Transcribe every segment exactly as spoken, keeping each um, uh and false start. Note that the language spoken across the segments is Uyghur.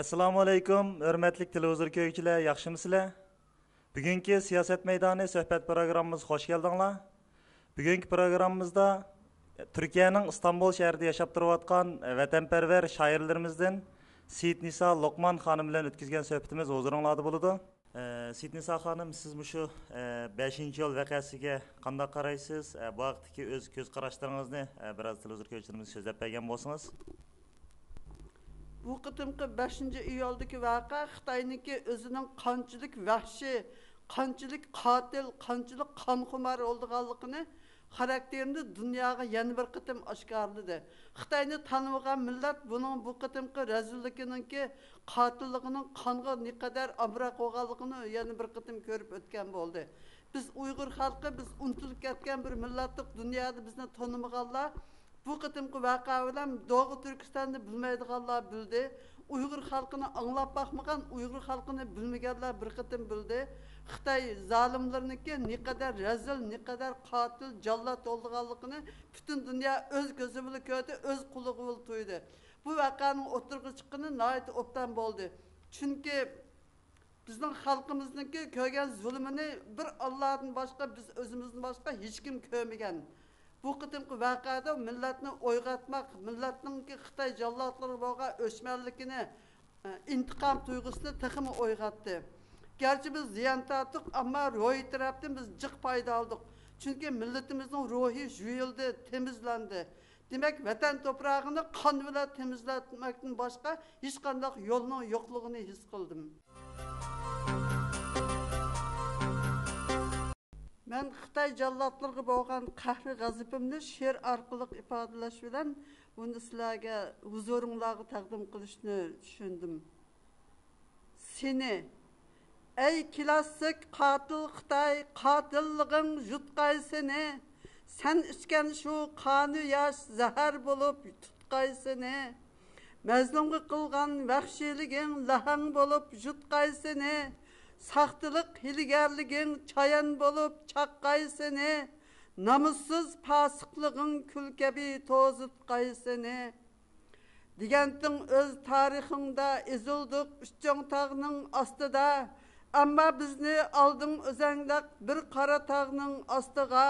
ئەسسالامۇئەلەيكۇم، ھۆرمەتلىك تېلېۋىزور كۆرگۈچىلەر، ياخشىمۇسىلەر؟ بۈگۈنكى سىياسەت مەيدانى سۆھبەت پروگراممىمىزغا خوش كەلدىڭلار. بۈگۈنكى پروگراممىمىزدا تۈركىيەنىڭ ئىستانبۇل شەھىرىدە ياشاپ تۇرۇۋاتقان ۋەتەنپەرۋەر شائىرلىرىمىزدىن سېيىتنىسا لوقمان خانىم بىلەن ئۆتكۈزگەن سۆھبىتىمىز ھۇزۇرۇڭلاردا بولىدۇ. ئە، سېيىتنىسا خانىم، سىز مۇشۇ، ئە، بەشىنچى ئىيۇل ۋەقەسىگە قانداق قارايسىز؟ ئە، بۇ ھەقتىكى ئۆز كۆز قاراشلىرىڭىزنى، ئە، بىراز تېلېۋىزور كۆرگۈچىلىرىمىزگە سۆزلەپ بەرگەن بولسىڭىز. بۇ قېتىمقى بەشىنچى ئىيۇلدىكى ۋەقە خىتاينىڭكى ئۆزىنىڭ قانچىلىك ۋەھشىي، قانچىلىك قاتىل، قانچىلىك قانخۇمار بولىدىغانلىقىنى خاراكتېرىنى دۇنياغا يەنە بىر قېتىم ئاشكارىلىدى. خىتاينى تانىمىغان مىللەت بۇنىڭ بۇ قېتىمقى رەزىللىكىنىڭكى، قاتىللىقىنىڭ قانغا نېقەدەر ئامراق بولغانلىقىنى يەنە بىر قېتىم كۆرۈپ ئۆتكەن بولدى. بىز ئۇيغۇر خەلقى، بىز ئۇنتۇلۇپ كەتكەن بىر مىللەتتۇق، دۇنيادا بىزنى تونۇمىغانلار بۇ قېتىمقى ۋەقە بىلەن دوغۇ تۈركىستاننى بىلمەيدىغانلار بىلدى، ئۇيغۇر خەلقىنى ئاڭلاپ باقمىغان، ئۇيغۇر خەلقىنى بىلمىگەنلەر بىر قېتىم بىلدى. خىتاي زالىملىرىنىڭكى نېقەدەر رەزىل، نېقەدەر قاتىل، جاللات بولىدىغانلىقىنى پۈتۈن دۇنيا ئۆز كۆزى بىلەن كۆردى، ئۆز قۇلىقى بىلەن تۇيدى. بۇ ۋەقەنىڭ ئوتتۇرىغا چىققىنى ناھايىتى ئوبدان بولدى. چۈنكى بىزنىڭ خەلقىمىزنىڭكى كۆرگەن زۇلۇمىنى بىر ئاللادىن باشقا، بىز ئۆزىمىزدىن باشقا ھېچكىم كۆرمىگەن. بۇ قېتىمقى ۋەقەدە مىللەتنى ئويغاتماق، مىللەتنىڭكى خىتاي جاللاتلىرىغا بولغان ئۆچمەنلىكىنى، ئىنتىقام تۇيغۇسىنى تېخىمۇ ئويغاتتى. گەرچە بىز زىيان تارتتۇق، ئەمما روھىي تەرەپتىن بىز جىق پايدا ئالدۇق. چۈنكى مىللىتىمىزنىڭ روھى يۇيۇلدى، تېمىزلەندى. دېمەك، ۋەتەن توپراغىنى قان بىلەن تېمىزلەتمەكتىن باشقا ھېچقانداق يولنىڭ يوقلۇقىنى ھېس قىلدىم. مەن خىتاي جاللاتلىرىغا بولغان قەھرى غەزىپىمنى شېئىر ئارقىلىق ئىپادىلەش بىلەن ئۇنى سىلەرگە، ھۇزۇرۇڭلارغا تەقدىم قىلىشنى چۈشەندىم. سېنى، ئەي كلاسسىك قاتىل خىتاي، قاتىللىقىڭ يۇتقاي سېنى. سەن ئىچكەن شۇ قانۇ ياش زەھەر بولۇپ تۇتقاي سېنى. مەزلۇمغا قىلغان ۋەھشىيلىكىڭ لەھەڭ بولۇپ يۇتقاي سېنى. ساختىلىق ھىيلىگەرلىكىڭ چايان بولۇپ چاققاي سېنى. نامۇسسىز پاسىقلىقىڭ كۈل كەبى توزۇتقاي سېنى. دېگەنتىڭ ئۆز تارىخىڭدا ئېزىلدۇق ئۈچ چوڭ تاغنىڭ ئاستىدا، ئەمما بىزنى ئالدىڭ ئۆزەڭلەپ بىر قارا تاغنىڭ ئاستىغا.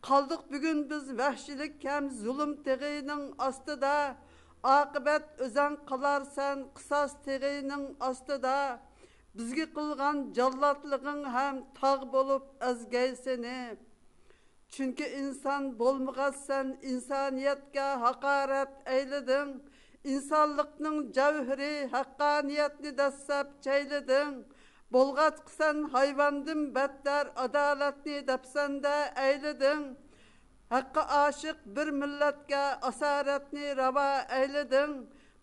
قالدۇق بۈگۈن بىز ۋەھشىيلىك ھەم زۇلۇم تېغىنىڭ ئاستىدا، ئاقىۋەت ئۆزەڭ قالارسەن قىساس تېغىنىڭ ئاستىدا. بىزگە قىلغان جاللاتلىقىڭ ھەم تاغ بولۇپ ئەزگەي سېنى. چۈنكى ئىنسان بولمىغاچسەن ئىنسانىيەتكە ھاقارەت ئەيلىدىڭ. ئىنسانلىقنىڭ جەۋھىرى ھەققانىيەتنى دەسسەپ چەيلىدىڭ. بولغاچقا سەن ھايۋاندىن بەتتەر ئادالەتنى دەپسەندە ئەيلىدىڭ. ھەققە ئاشىق بىر مىللەتكە ئاسارەتنى راۋا ئەيلىدىڭ.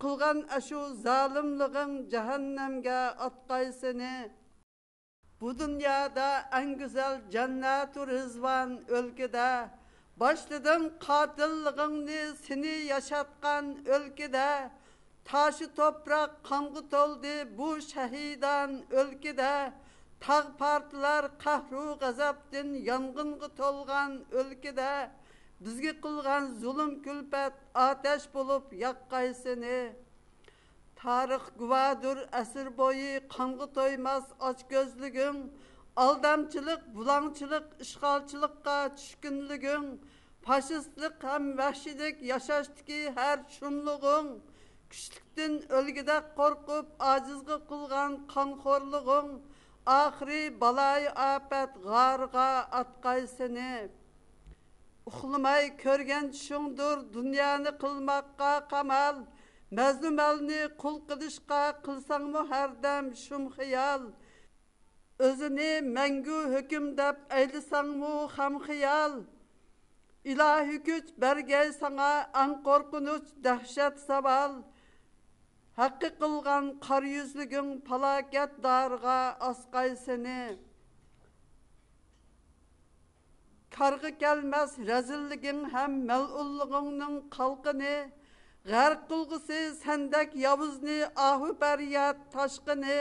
قىلغان ئاشۇ زالىملىقىڭ جەھەننەمگە ئاتقاي سېنى. بۇ دۇنيادا ئەڭ گۈزەل جەننەتۇ رىزۋان ئۆلكىدە، باشلىدىڭ قاتىللىقىڭنى سېنى ياشاتقان ئۆلكىدە. تاشۇ توپراق قانغا تولدى بۇ شەھىدان ئۆلكىدە. تاغ پارتلار قەھرۇ غەزەپتىن يانغىنغا تولغان ئۆلكىدە. بىزگە قىلغان زۇلۇم كۈلپەت ئاتەش بولۇپ ياققاي سېنى. تارىخ گۇۋاھىدۇر ئەسىر بويى قانغا تويماس ئاچكۆزلۈكۈڭ، ئالدامچىلىق، بۇلاڭچىلىق، ئىشغالچىلىققا چۈشكۈنلۈكۈڭ، پاشىستلىق ھەم ۋەھشىيلىك ياشاشتىكى ھەر شۇملۇقۇڭ، كۈچلۈكتىن ئۆلگۈدەك قورقۇپ ئاجىزغا قىلغان قانخورلۇقۇڭ، ئاخىرى بالايىئاپەت غارىغا ئاتقاي سېنى. ئۇخلىماي كۆرگەن چۈشۈڭدۇر دۇنيانى قىلماققا قامال، مەزلۇم ئەلنى قۇل قىلىشقا قىلساڭمۇ ھەردەم شۇم خىيال. ئۆزىنى مەڭگۈ ھۆكۈم دەپ ئەيلىسەڭمۇ خام خىيال، ئىلاھىي كۈچ بەرگەي ساڭا ئەڭ قورقۇنچ دەھشەت ساۋال. ھەققى قىلغان قارا يۈزلۈكۈڭ پالاكەت دارىغا ئاسقاي سېنى. كارغا كەلمەس رەزىللىكىڭ ھەم مەلئۇنلۇقۇڭنىڭ قالقىنى، غەرق قىلغۇسى سەندەك ياۋۇزنى ئاھۇ پەرياد تاشقىنى،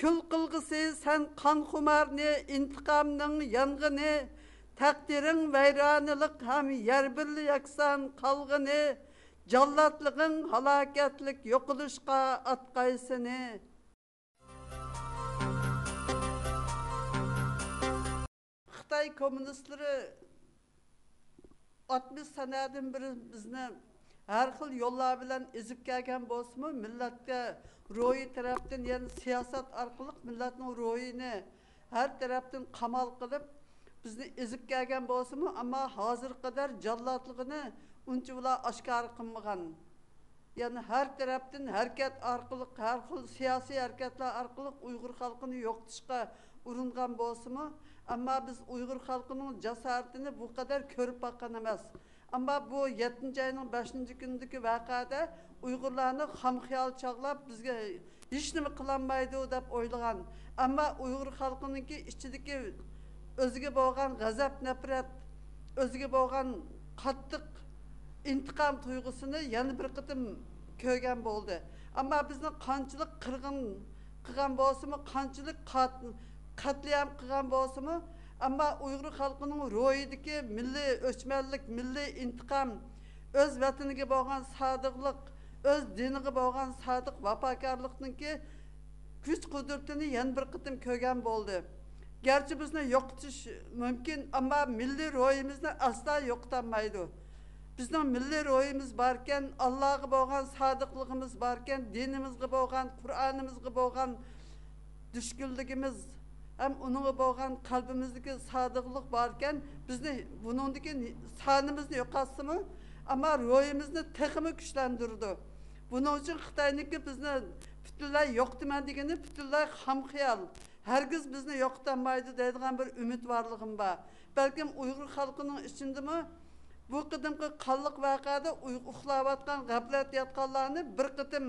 كۈل قىلغۇسى سەن قانخۇمارنى ئىنتىقامنىڭ يانغىنى، تەقدىرىڭ ۋەيرانىلىق ھەم يەر بىلەن يەكسان قالغىنى، جاللاتلىقىڭ ھالاكەتلىك يوقىلىشقا ئاتقاي سېنى. خىتاي كوممۇنىستلىرى ئاتمىش سەنەدىن بېرى بىزنى ھەر خىل يوللار بىلەن ئېزىپ كەلگەن بولسىمۇ، مىللەتكە روھىي تەرەپتىن، يەنى سىياسەت ئارقىلىق مىللەتنىڭ روھىنى ھەر تەرەپتىن قامال قىلىپ، بىزنى ئېزىپ كەلگەن بولسىمۇ، ئەمما ھازىرغا قەدەر جاللاتلىقىنى ئۇنچىۋالا ئاشكارا قىلمىغان. يەنى ھەر تەرەپتىن ھەرىكەت ئارقىلىق، ھەر خىل سىياسىي ھەرىكەتلەر ئارقىلىق ئۇيغۇر خەلقىنى يوقىتىشقا ئۇرۇنغان بولسىمۇ، ئەمما بىز ئۇيغۇر خەلقىنىڭ جاسارىتىنى بۇ قەدەر كۆرۈپ باققان ئەمەس. ئەمما بۇ يەتتىنچى ئاينىڭ بەشىنچى كۈنىدىكى ۋەقەدە ئۇيغۇرلارنى خام خىيال چاغلاپ، بىزگە ھېچنېمە قىلالمايدۇ دەپ ئويلىغان، ئەمما ئۇيغۇر خەلقىنىڭكى ئىچىدىكى ئۆزىگە بولغان غەزەپ، نەپرەت، ئۆزىگە بولغان قاتتىق ئىنتىقام تۇيغۇسىنى يەنە بىر قېتىم كۆرگەن بولدى. ئەمما بىزنى قانچىلىك قىرغىن قىلغان بولسىمۇ، قانچىلىك قات-، قەتلىئام قىلغان بولسىمۇ، ئەمما ئۇيغۇر خەلقىنىڭ روھىدىكى مىللىي ئۆچمەنلىك، مىللىي ئىنتىقام، ئۆز ۋەتىنىگە بولغان سادىقلىق، ئۆز دىنىغا بولغان سادىق ۋاپاكارلىقنىڭكى كۈچ-قۇدرىتىنى يەنە بىر قېتىم كۆرگەن بولدى. گەرچە بىزنى يوقىتىش مۇمكىن، ئەمما مىللىي روھىمىزنى ئەسلا يوقىتالمايدۇ. بىزنىڭ مىللىي روھىمىز باركەن، ئاللاغا بولغان سادىقلىقىمىز باركەن، دىنىمىزغا بولغان، قۇرئانىمىزغا بولغان چۈشكۈنلۈكىمىز ھەم ئۇنىڭغا بولغان قەلبىمىزدىكى سادىقلىق باركەن، بىزنى بۇنىڭدىكى سانىمىزنى يوقاتسىمۇ، ئەمما روھىمىزنى تېخىمۇ كۈچلەندۈرىدۇ. بۇنىڭ ئۈچۈن خىتاينىڭكى بىزنى پۈتۈنلەي يوقىتىمەن دېگىنى پۈتۈنلەي خام خىيال. ھەرگىز بىزنى يوقىتالمايدۇ دەيدىغان بىر ئۈمىد بارلىقىم بار. بەلكىم ئۇيغۇر خەلقىنىڭ ئىچىدىمۇ بۇ قېتىمقى قانلىق ۋەقەدە ئۇي-، ئۇخلاۋاتقان، غەپلەتتە ياتقانلارنى بىر قېتىم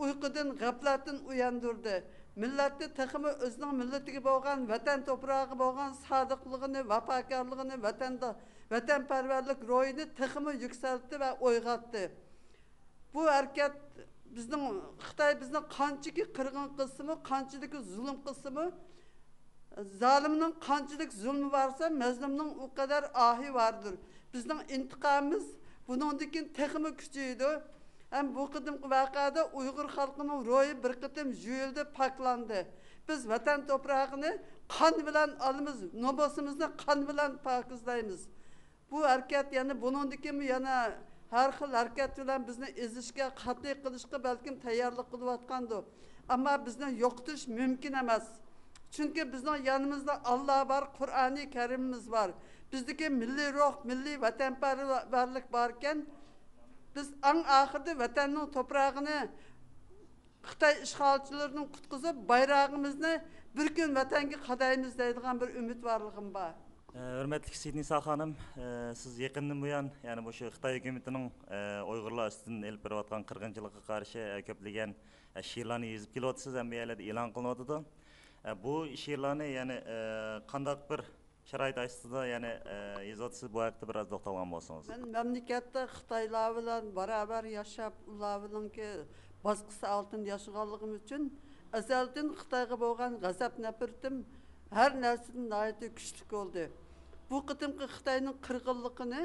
ئۇيقۇدىن، غەپلەتتىن ئوياندۇردى. مىللەتنى تېخىمۇ ئۆزىنىڭ مىللىتىگە بولغان، ۋەتەن توپراقىغا بولغان سادىقلىقىنى، ۋاپاكارلىقىنى، ۋەتەندە، ۋەتەنپەرۋەرلىك روھىنى تېخىمۇ يۈكسەلتتى ۋە ئويغاتتى. بۇ ھەرىكەت بىزنىڭ، خىتاي بىزنى قانچىكى قىرغىن قىلسىمۇ، قانچىلىك زۇلۇم قىلسىمۇ، زالىمنىڭ قانچىلىك زۇلمى بارسا، مەزلۇمنىڭ ئۇ قەدەر ئاھى باردۇر. بىزنىڭ ئىنتىقامىمىز بۇنىڭدىن كېيىن تېخىمۇ كۈچىيىدۇ. ھەم بۇ قېتىمقى ۋەقەدە ئۇيغۇر خەلقىنىڭ روھى بىر قېتىم جۇيۇلدى، پاكلاندى. بىز ۋەتەن توپراقىنى قان بىلەن ئالىمىز، نومۇسىمىزنى قان بىلەن پاكىزلايمىز. بۇ ھەرىكەت يەنە بۇنىڭدىن كېيىنمۇ يەنە ھەر خىل ھەرىكەت بىلەن بىزنى ئېزىشكە، قەتل قىلىشقا بەلكىم تەييارلىق قىلىۋاتقاندۇ. ئەمما بىزنى يوقىتىش مۇمكىن ئەمەس. چۈنكى بىزنىڭ يېنىمىزدا ئاللا بار، قۇرئانى كەرىمىمىز بار. بىزدىكى مىللىي روھ، مىللىي ۋەتەنپەرۋەرلىك باركەن، بىز ئەڭ ئاخىرىدا ۋەتەننىڭ توپراغىنى خىتاي ئىشغالچىلىرىدىن قۇتقۇزۇپ، بايراغىمىزنى بىر كۈن ۋەتەنگە قادايمىز دەيدىغان بىر ئۈمىد بارلىقىم بار. ھۆرمەتلىك سېيىتنىسا خانىم، سىز يېقىندىن بۇيان، يەنى مۇشۇ خىتاي ھۆكۈمىتىنىڭ ئۇيغۇرلار ئۈستىدىن ئېلىپ بېرىۋاتقان قىرغىنچىلىقىغا قارشى كۆپلىگەن شېئىرلارنى يېزىپ كېلىۋاتىسىز، ھەممە يەرلەردە ئېلان قىلىنىۋاتىدۇ. بۇ شېئىرلارنى، يەنى، قانداق بىر شارائىت ئاستىدا، يەنى، يېزىۋاتىسىز، بۇ ھەقتە بىر ئاز توختالغان بولسىڭىز. مەن مەملىكەتتە خىتايلار بىلەن باراۋەر ياشاپ، ئۇلار بىلەنكى باسقۇسى ئالتىندا ياشىغانلىقىم ئۈچۈن، ئەزەلدىن خىتايغا بولغان غەزەپ-نەپرىتىم ھەر نەرسىدىن ناھايىتى كۈچلۈك بولدى. بۇ قېتىمقى خىتاينىڭ قىرغىنلىقىنى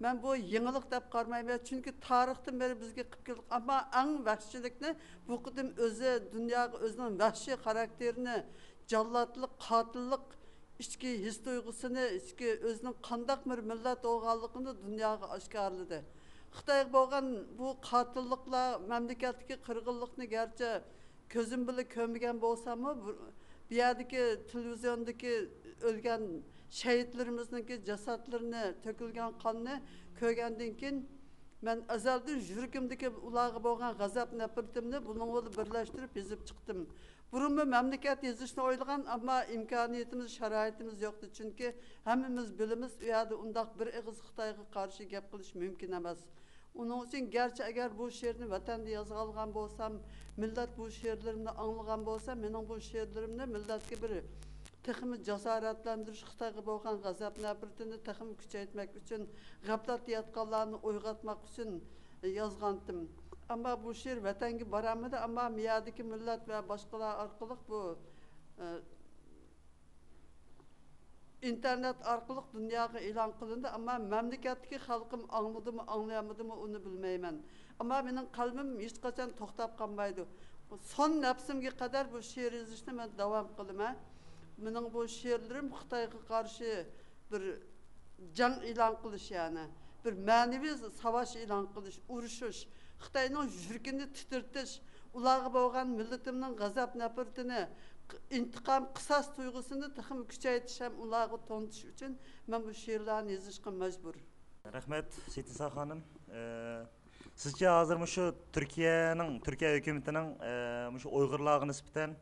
مەن بۇ يېڭىلىق دەپ قارىمايمەن، چۈنكى تارىختىن بېرى بىزگە قىلىپ كېلىدۇ. ئەمما ئەڭ ۋەھشىيلىكنى بۇ قېتىم ئۆزى دۇنياغا ئۆزىنىڭ ۋەھشىي خاراكتېرىنى، جاللاتلىق، قاتىللىق، ئىچكى ھېس تۇيغۇسىنى، ئىچكى ئۆزىنىڭ قانداق بىر مىللەت بولغانلىقىنى دۇنياغا ئاشكارىلىدى. خىتايغا بولغان بۇ قاتىللىقلار، مەملىكەتتىكى قىرغىنلىقنى گەرچە كۆزۈم بىلەن كۆرمىگەن بولساممۇ، بۇ، بۇ يەردىكى تېلېۋىزىيوندىكى ئۆلگەن شەھىدلىرىمىزنىڭكى جاسادلىرىنى، تۆكۈلگەن قاننى كۆرگەندىن كېيىن، مەن ئەزەلدىن يۈرىكىمدىكى ئۇلارغا بولغان غەزەپ-نەپرىتىمنى بۇنىڭ بىلەن بىرلەشتۈرۈپ يېزىپ چىقتىم. بۇرۇنمۇ مەملىكەت يېزىشنى ئويلىغان، ئەمما ئىمكانىيىتىمىز، شارائىتىمىز يوقتى، چۈنكى ھەممىمىز بىلىمىز، ئۇ يەردە ئۇنداق بىر ئېغىز خىتايغا قارشى گەپ قىلىش مۇمكىن ئەمەس. ئۇنىڭ ئۈچۈن گەرچە ئەگەر بۇ شېئىرنى ۋەتەندە يازغانلىغان بولسام، مىللەت بۇ شېئىرلىرىمنى ئاڭلىغان بولسا، مېنىڭ بۇ شېئىرلىرىمنى مىللەتكە بىر تېخىمۇ جاسارەتلەندۈرۈش، خىتايغا بولغان غەزەپ-نەپرىتىنى تېخىمۇ كۈچەيتمەك ئۈچۈن، غەپلەتتە ياتقانلارنى ئويغاتماق ئۈچۈن يازغانتىم. ئەمما بۇ شېئىر ۋەتەنگە بارالمىدى، ئەمما مىيادىكى مىللەت ۋە باشقىلار ئارقىلىق بۇ، ئە، ئىنتېرنېت ئارقىلىق دۇنياغا ئېلان قىلىندى، ئەمما مەملىكەتتىكى خەلقىم ئاڭلىدىمۇ، ئاڭلىيالمىدىمۇ، ئۇنى بىلمەيمەن. ئەمما مېنىڭ قەلبىم ھېچقاچان توختاپ قالمايدۇ. سون نەپسىمگە قەدەر بۇ شېئىر يېزىشنى مەن داۋام قىلىمەن. مېنىڭ بۇ شېئىرلىرىم خىتايغا قارشى بىر جەڭ ئېلان قىلىش، يەنى بىر مەنىۋى ساۋاش ئېلان قىلىش، ئۇرۇشۇش، خىتاينىڭ يۈرىكىنى تىترىتىش، ئۇلارغا بولغان مىللىتىمنىڭ غەزەپ-نەپرىتىنى، ئىنتىقام، قىساس تۇيغۇسىنى تېخىمۇ كۈچەيتىش ھەم ئۇلارغا تونۇتۇش ئۈچۈن مەن بۇ شېئىرلارنى يېزىشقا مەجبۇر. رەھمەت، سېيتنىسا خانىم. ئە، سىزچە ھازىر مۇشۇ تۈركىيەنىڭ، تۈركىيە ھۆكۈمىتىنىڭ، ئە، مۇشۇ ئۇيغۇرلارغا نىسبەتەن،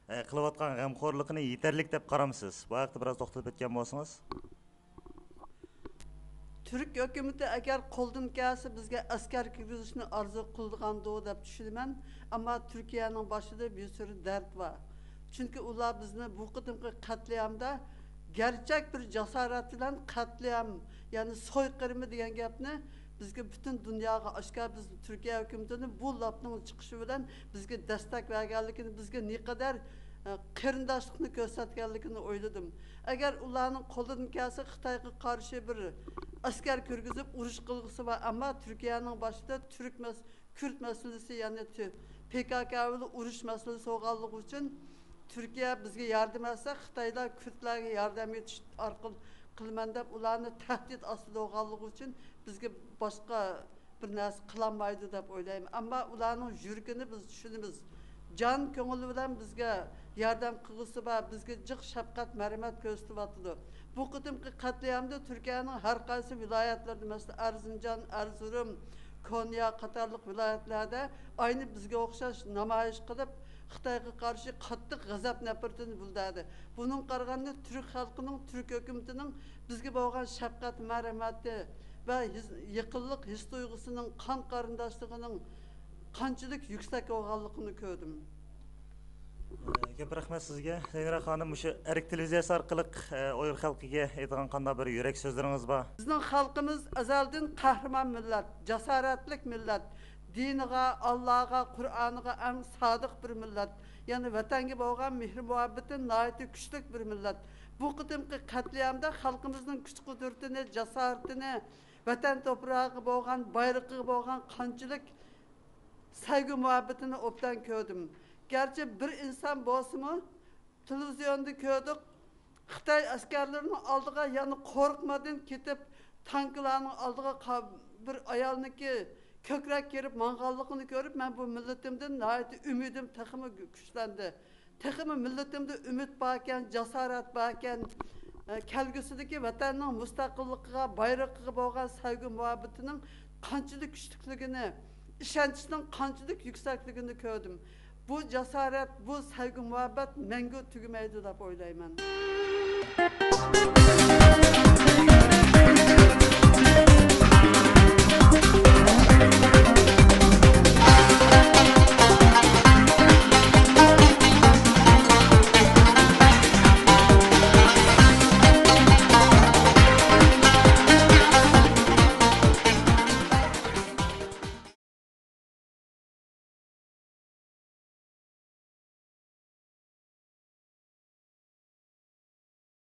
ئە، قىلىۋاتقان غەمخورلۇقىنى يېتەرلىك دەپ قارامسىز؟ بۇ ھەقتە بىراز توختىلىپ ئۆتكەن بولسىڭىز. تۈرك ھۆكۈمىتى ئەگەر قولدىن كەلسە بىزگە ئەسكەر كىرگۈزۈشنى ئارزۇ قىلىدىغاندۇ دەپ چۈشىنىمەن، ئەمما تۈركىيەنىڭ باشىدا بىر سۈرى دەرد بار. چۈنكى ئۇلار بىزنى بۇ قېتىمقى قەتلىئامدا گەرچەك بىر جاسارەت بىلەن قەتلىئام، يەنى سويقىرىمى دېگەن گەپنى بىزگە پۈتۈن دۇنياغا ئاشكارا، بىز تۈركىيە ھۆكۈمىتىنى بۇ لاپنىڭ چىقىشى بىلەن بىزگە دەستەك بەرگەنلىكىنى، بىزگە نېقەدەر، ئە، قېرىنداشلىقنى كۆرسەتكەنلىكىنى ئويلىدىم. ئەگەر ئۇلارنىڭ قولىدىن كەلسە خىتايغا قارشى بىر ئەسكەر كىرگۈزۈپ ئۇرۇش قىلغۇسى بار، ئەمما تۈركىيەنىڭ باشىدا تۈرك مەس-، كۈرد مەسىلىسى، يەنى تۈ-، پى كاكا بىلەن ئۇرۇش مەسىلىسى بولغانلىقى ئۈچۈن تۈركىيە بىزگە ياردەم ئەتسە، خىتايلار كۈردلەرگە ياردەم ئېتىش ئارقىلىق قىلىمەن دەپ ئۇلارنى تەھدىت ئاستىدا بولغانلىقى ئۈچۈن بىزگە باشقا بىر نەرسە قىلالمايدۇ دەپ ئويلايمەن. ئەمما ئۇلارنىڭ يۈرىكىنى بىز چۈشىنىمىز. جان كۆڭلى بىلەن بىزگە ياردەم قىلغۇسى بار، بىزگە جىق شەپقەت، مەرھەمەت كۆرسىتىۋاتىدۇ. بۇ قېتىمقى قەتلىئامدا تۈركىيەنىڭ ھەر قايسى ۋىلايەتلىرىدە، مەسىلەن، ئەرزىنجان، ئەرزۇرۇم، كونيا قاتارلىق ۋىلايەتلەردە ئاينى بىزگە ئوخشاش نامايىش قىلىپ، خىتايغا قارشى قاتتىق غەزەپ نەپرىتىنى بىلدۈردى. بۇنىڭغا قارىغاندا، تۈرك خەلقىنىڭ، تۈرك ھۆكۈمىتىنىڭ بىزگە بولغان شەپقەت، مەرھەمىتى ۋە ھېس-، يېقىنلىق ھېس تۇيغۇسىنىڭ، قان قېرىنداشلىقىنىڭ قانچىلىك يۈكسەك بولغانلىقىنى كۆردۈم. كۆپ رەھمەت سىزگە. زەينۇرا خانىم، مۇشۇ ئەرك تېلېۋىزىيەسى ئارقىلىق، ئە، ئۇيغۇر خەلقىگە ئېيتىدىغان قانداق بىر يۈرەك سۆزلىرىڭىز بار؟ بىزنىڭ خەلقىمىز ئەزەلدىن قەھرىمان مىللەت، جاسارەتلىك مىللەت، دىنىغا، ئاللاغا، قۇرئانىغا ئەڭ سادىق بىر مىللەت. يەنى ۋەتەنگە بولغان مېھرى-مۇھەببىتى ناھايىتى كۈچلۈك بىر مىللەت. بۇ قېتىمقى قەتلىئامدا خەلقىمىزنىڭ كۈچ-قۇدرىتىنى، جاسارىتىنى، ۋەتەن توپراغىغا بولغان، بايرىقىغا بولغان قانچىلىك سەيگۈ-مۇھەببىتىنى ئوبدان كۆردۈم. گەرچە بىر ئىنسان بولسىمۇ، تېلېۋىزىيوندا كۆردۇق، خىتاي ئەسكەرلىرىنىڭ ئالدىغا يەنە قورقمادىن كېتىپ، تانكىلارنىڭ ئالدىغا قا-، بىر ئايالنىڭكى كۆكرەك كېرىپ ماڭغانلىقىنى كۆرۈپ، مەن بۇ مىللىتىمدىن ناھايىتى ئۈمىدىم تېخىمۇ كۈچلەندى. تېخىمۇ مىللىتىمدە ئۈمىد باركەن، جاسارەت باركەن، ئە، كەلگۈسىدىكى ۋەتەننىڭ مۇستەقىللىقىغا، بايرىقىغا بولغان سەيگۈ-مۇھەببىتىنىڭ قانچىلىك كۈچلۈكلۈكىنى، ئىشەنچنىڭ قانچىلىك يۈكسەكلىكىنى كۆردۈم. بۇ جاسارەت، بۇ سەيگۈ-مۇھەببەت مەڭگۈ تۈگىمەيدۇ دەپ ئويلايمەن.